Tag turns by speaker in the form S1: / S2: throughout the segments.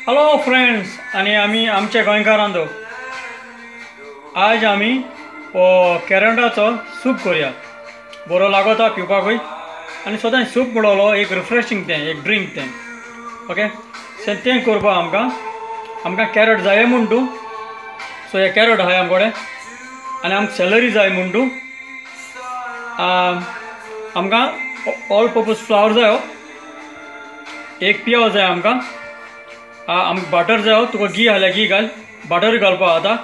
S1: Hello friends, आनी आमी आमच्या गोंयकारांचो आज आमी कॅरटाचो सूप करूया। बरो लागता पिवपाकूय आनी सदांच सूप म्हणलो एक रिफ्रेशींग तें, एक ड्रिंक तें। ओके, सो तें करपाक आमकां आमकां कॅरट जाय म्हूण तूं। सो हे कॅरट आहाय आमचे कडेन आनी आमकां सॅलरी जाय म्हूण तूं। आमकां ऑल पर्पज फ्लावर जायो, एक पियाव जाय आमकां, आमकां बटर जायो, तुका घी आसल्यार घी घाल, बटर घालपाक आतां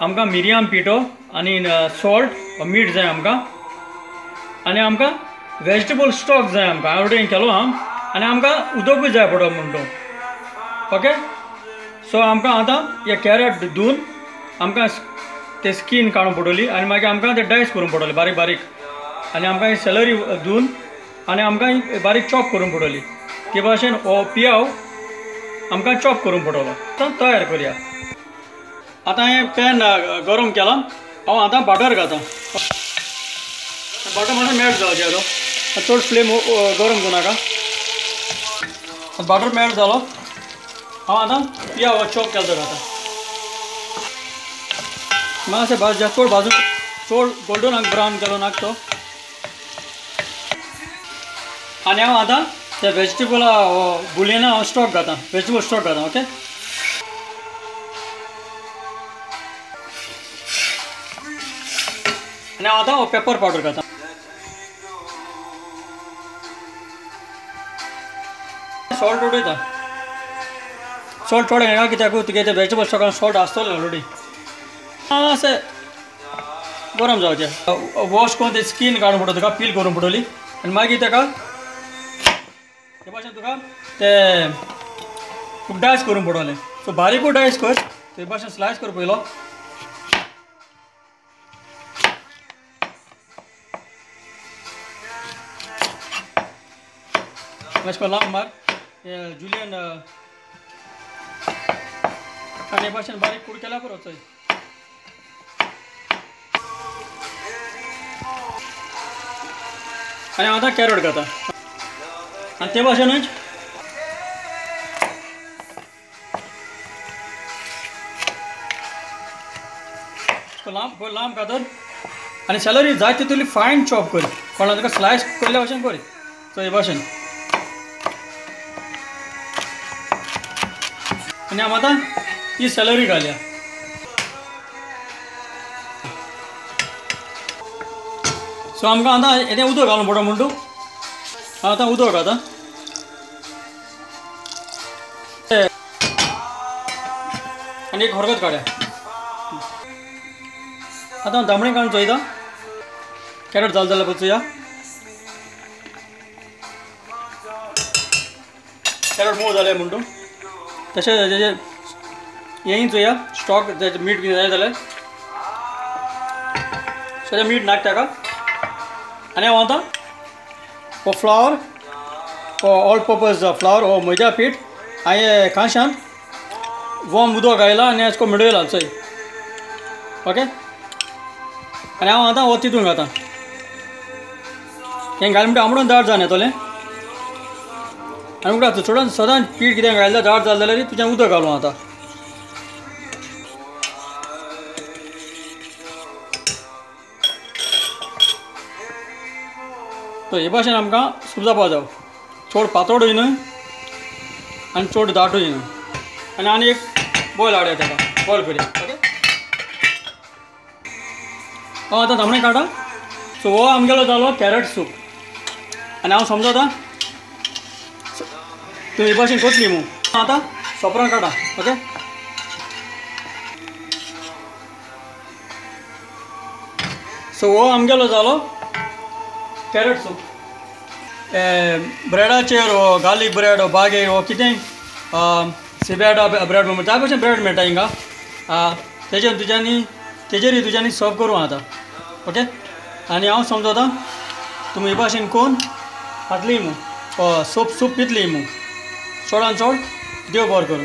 S1: आमकां मिरयाम पिठो आनी सॉल्ट मीठ जाय आमकां, आनी आमकां वेजिटेबल स्टॉक जाय आमकां, हांवें ऑलरेडी केलो हांव, आनी आमकां उदकूय जाय पडो म्हूण तूं। ओके, सो आमकां आतां हे कॅरट धुवन आमकां ते स्कीन काडूंक पडटली आनी मागीर आमकां ते डायस करूंक पडटले बारीक बारीक, आनी आमकां ही सॅलरी धुवन आनी आमकां ही बारीक चॉप करूंक पडटली। ते भाशेन हो पियाव आमकां चॉप करूंक पडटलो। आतां तयार करया। आतां हें पॅन गरम केलां, हांव आतां बटर घातां। बटर मातशें मेल्ट जावचें आतां, चड फ्लेम गरम करूं नाका। बटर मेल्ट जालो, हांव आतां पियाव चॉप केलो तो घातां। मातशें भाजया, चड भाजून चड गोल्डन ब्रावन केलो नाका तो। आनी हांव आतां ते वेजिटेबला बुलियना हांव स्टॉक घातां, वेजिटेबल स्टॉक घातां। ओके, आनी हांव आतां पेपर पावडर घातां। सॉल्ट उडयता, सॉल्ट थोडें घालना कित्याक तुगे ते वेजिटेबल स्टॉकान सॉल्ट आसतलें ऑलरेडी। अशें गरम जावचें, वॉश करून ते स्कीन काडूंक पडटली तुका, पील करूंक पडटली आनी मागीर ताका ते भाशेन तुका ते तुका डायस करूंक पडटलें। सो बारीकूय डायस कर, ते भाशेन स्लायस कर पयलो। मातशें लांब मार जुलियन आनी हे भाशेन बारीक कूड केल्यार पुरो चोय। आनी हांव आतां कॅरट घातां आनी ते भाशेनूच लांब लांब कातर आनी सॅलरी जाय तितली फायन चॉप कर, कोणा तुका स्लायस केल्ल्या भाशेन कर। सो हे भाशेन आनी हांव आतां ही सॅलरी घालया। सो आमकां आतां हें उदक घालूंक पडो म्हूण तूं। हांव आतां उदक घातां आनी एक हरकत काडया। आतां हांव दामणी काडून चोयता कॅरट जालें जाल्यार पळोवया। कॅरट मोव जालें म्हूण तूं। तशें तेजें हेंय चोया, स्टॉक मीठ बी जाय जाल्यार। सो तें मीठ नाक ताका। आनी हांव आतां हो फ्लावर, हो ऑल पर्पज फ्लावर, हो मैदा पीठ हांवें कांश्यांत वॉर्म उदक घायलां आनी अशें करून मेळयलां चोय। ओके, आनी हांव आतां हो तितून घातां। हें घालें म्हणटा आमडून दाट जावन येतलें। आनी उगडा चडून सदांच पीठ कितें घायल्यार दाट जालें जाल्यार तुज्यान उदक घालूं आतां। तो हे भाशेन आमकां सूप जावपा जाव, चड पातळूय न्हय आनी चड दाटूय न्हय। आनी आनी एक बॉयल हाडया ताका, बॉयल करया। ओके, हांव आतां तांबडे काडटा। सो हो आमगेलो जालो कॅरट सूप। आनी हांव समजता तूं हे भाशेन कोतली मू। हांव आतां सोपरां काडटा। ओके, सो हो आमगेलो जालो कॅरट सूप। ब्रेडाचेर हो गार्लीक ब्रेड हो बागेट हो कितें सिबॅटा ब्रेड जाय भशेन ब्रेड मेळटा हिंगा, तेजेर तुज्यांनी तेजेरूय तुज्यांनी सर्व करूं आतां। ओके, आनी हांव समजता तुमी हे भाशेन कोन्न खातली मू, सूप सूप पितली मू। चडान चड देव बरो करूं।